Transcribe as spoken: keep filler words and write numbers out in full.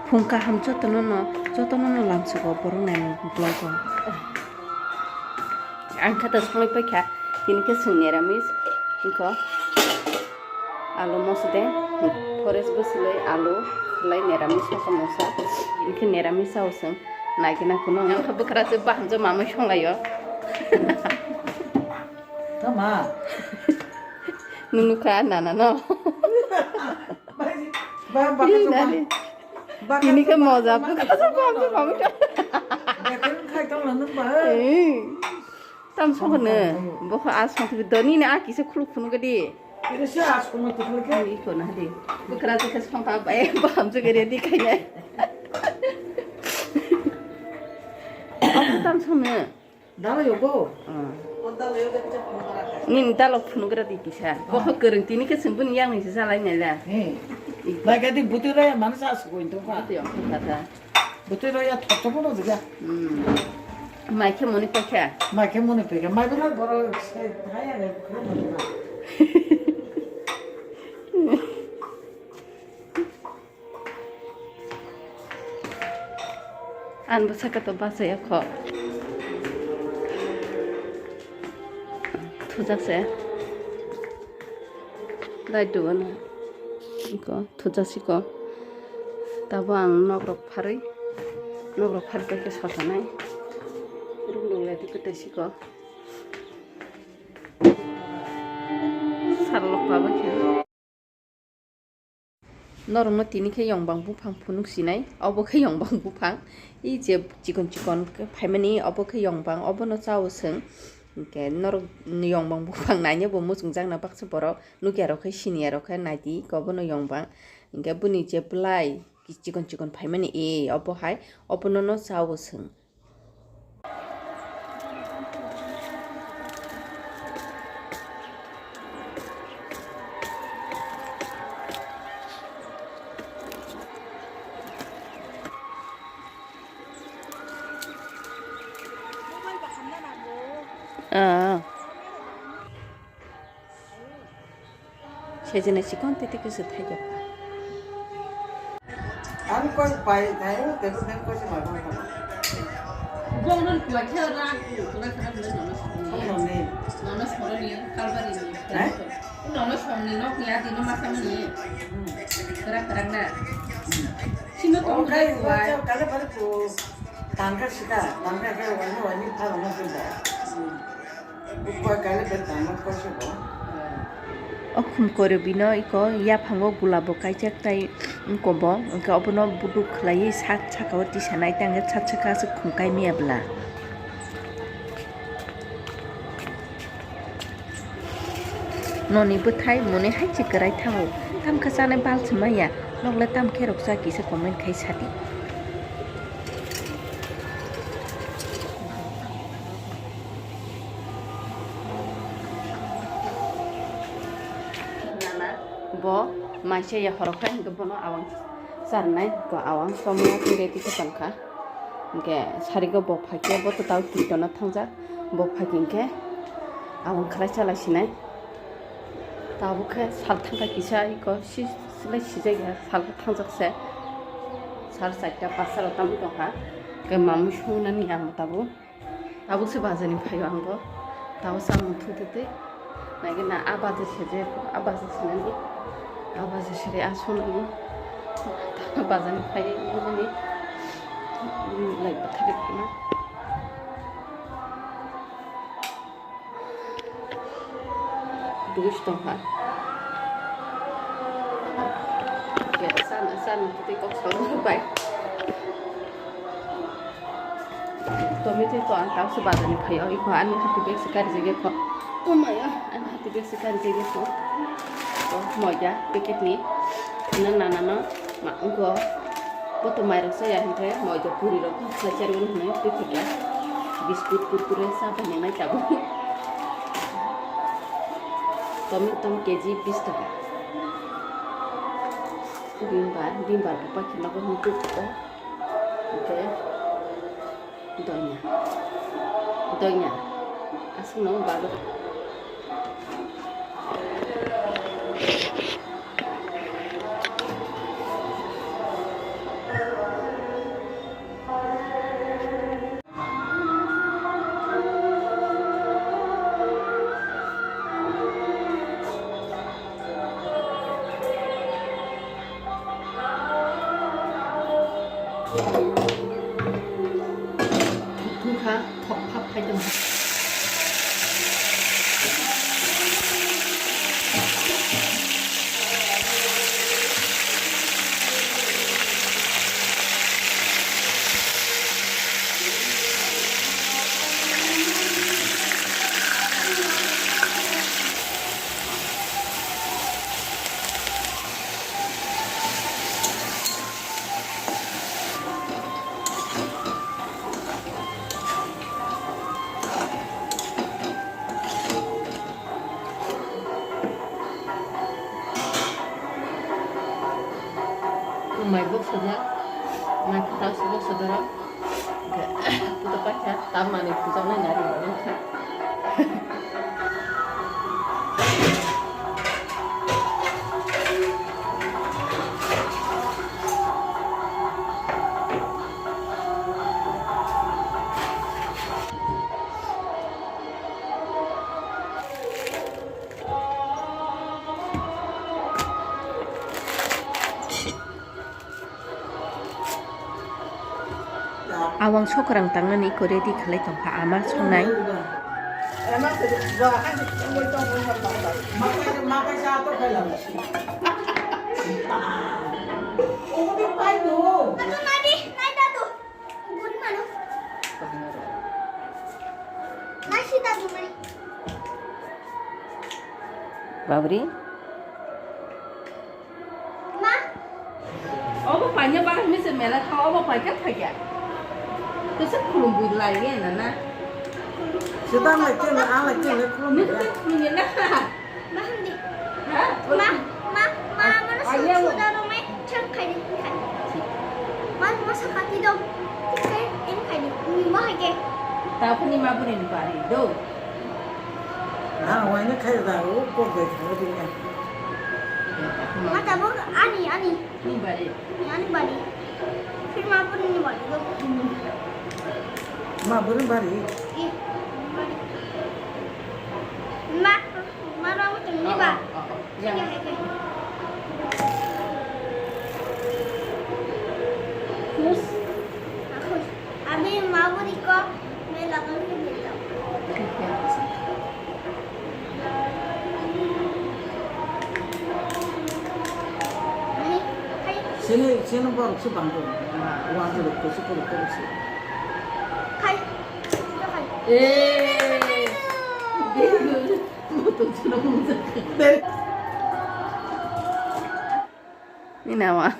Phung kaham jotono no, jotono no lamsugo borok naimung vlog o. Ang kha ta songwi paikha, tini khe chwng niramis, wngkha alu moso de, forest bwswlwi alu, khwlai niramis sokha mungsa, wngkhe niramis sao chwng, naigina kuno wngkha bwkra se bahamjak mamwi songlaio. Tama. Nunu kha nana no. Ba, ba, Ih, kha nani. Ba, Tini kha khe moja ba, bwkha se bahamjak mamwi song. Beker khai tong nang ba. Eh. Tam sokha no. Bokha a song twi doni ni a kisa khuluk phunu gadi. Ini se a song tu khuluk. Iko na di. Bwkra se song ta ba, eh, bahamjak gari di khainai. Tam sokha no. Dalo yogo. Ah. Nini dalo phunugra di kisa. Bokha kwrwng tini khe chwng bini yang nisi salai naila. He. Bai gadi butui raya mano sa sugoi to ka. Butui ang kha ta. Butui raya thotto bono diga. Hmm. Mai khe moni pakha. Mai khe moni pakha. Mai bura boro se thaya re. Ang bwsaka to bachaya kho. Thujak se. Dai dugan. Iko thujak siko. Tabo ang nok rok pharwi. Nok rok pharwi pai khe sotanai. Rung rung lai di kwtai siko. Sar lok pabo khe. Norokno tini khe yongbang buphang phunuk sinai, obo khe yongbang buphang. I je chikon chikon khe phaimani, obo khe yongbang, obono chao chwng. Hinkhe norok yongbang buphang nainebo muchungjakna baksa borok nukya rok khe siniya rok khe naidi, obono yongbang. Hinkhe buni je bwlai chikon chikon phaimani, e obo hai, obono no chao chwng. Ah. Sejena chikon tete khe se thaijak. Ang koi pai thai, tebo tebo koi se ma koi. Bong non koi khe ra, kura kura kura nono songni. Songni. Nono songni, kalbari ni. Eh? Nono songni nok ni adi no masa mani. Hmm. Kura kura na. Hmm. Sino to. Oh, kai, koi. Kale bari ko. Tangka sika, tangka ke wani wani phalangma khe ba. Hmm. O khum kori bino iko yaphango gulabo kaijak tai wngkobo, hwnkhe obono buduk khwlaiwi sak sakao tisanai, tei hwnkhe sak saka aswk khum kai maya bwla. Noni bwthai mone hai se kwrai thango, tamkha chanai bal se maya, nokle tamkhe rok cha kisa comment khai sadi. Nana bo maisa ya horo khai hwnkhe bono awang charnai, bo awang somya hwnkhe tisa tongkha. Hwnkhe sarigo bo phaikhe bo to tao kitona thangjak, bo phaikhe hwnkhe awang khlai chalai sinai. Tabuk khe sal thangkha kisa iko si-, silai sijak ya, sal khe thangjak se. Sal charta pasta rok tamo tongkha. Khe mamui sungnani ang tabuk. Tabuk se bazar ni phaio ang bo. Tabuk samung thung twi twi. Nai khe na a bazar se je, a bazar se nani. A bazar se re a sunani. Tabuk bazar ni phaio nani. Lai bwthai rok khna. Dugui se tongkha. Sana, sana, tei kok salai bai. Tomato to ang tausu bazar ni phaio, iko ani hati bag se karijak ya kho. Oh my God, ani hati bag se karijak ya kho. To moida packet ni, na, na, na, na. Ma, wngkha. Bo to mairok chaya hinkhe moida puri rok khlai charwini hinwi twi thikya. Biskut kurkure cha bai nwngnai tabuk. Tomato K G bis taka. Bimbar, bimbar bo paikhe nogo hinwi twi thikya. Hinkhe. Doina. Doina. Aswkno balo. Thukha, thok phap khai tong. Mai bok sojak, mai phatang se bok sodorok. Puto paikha, tam manwi pujaknai nari bo wngkha. Awang sokrang tangnani iko ready khlai tongkha ama songnai. Babri. Ma. Obo paina bahai mese mela kha, obo paikha thakya. Kisa khulum bui lai ye na na. Sita mai khe na, ang lai khe na khulum bui lai. Khulum ye na. Ma hamdi. Ha? Ma, ma, ma, mana suda rome chang khai di khai. Ma, ma sakati dong. Khai en khai di. Ni ma hai ke. Ta phani ma buri ni pari do. Ah, waina khai da, o kok bai khai di ya. Ma tabuk ani, ani. Ni bari. Ani bari. Phir ma pun ni bari. Ma pun bari. Ih, bari. Ma, ma ramu tum ni ba. Yang. Khus. Khus. Abi ma buri ko me lagan ke buri. Sini, sini borok se bangko. Wan tu ko se ko ko se. Khai. Khai. Eh. Moto chuna mujak. Ni nama.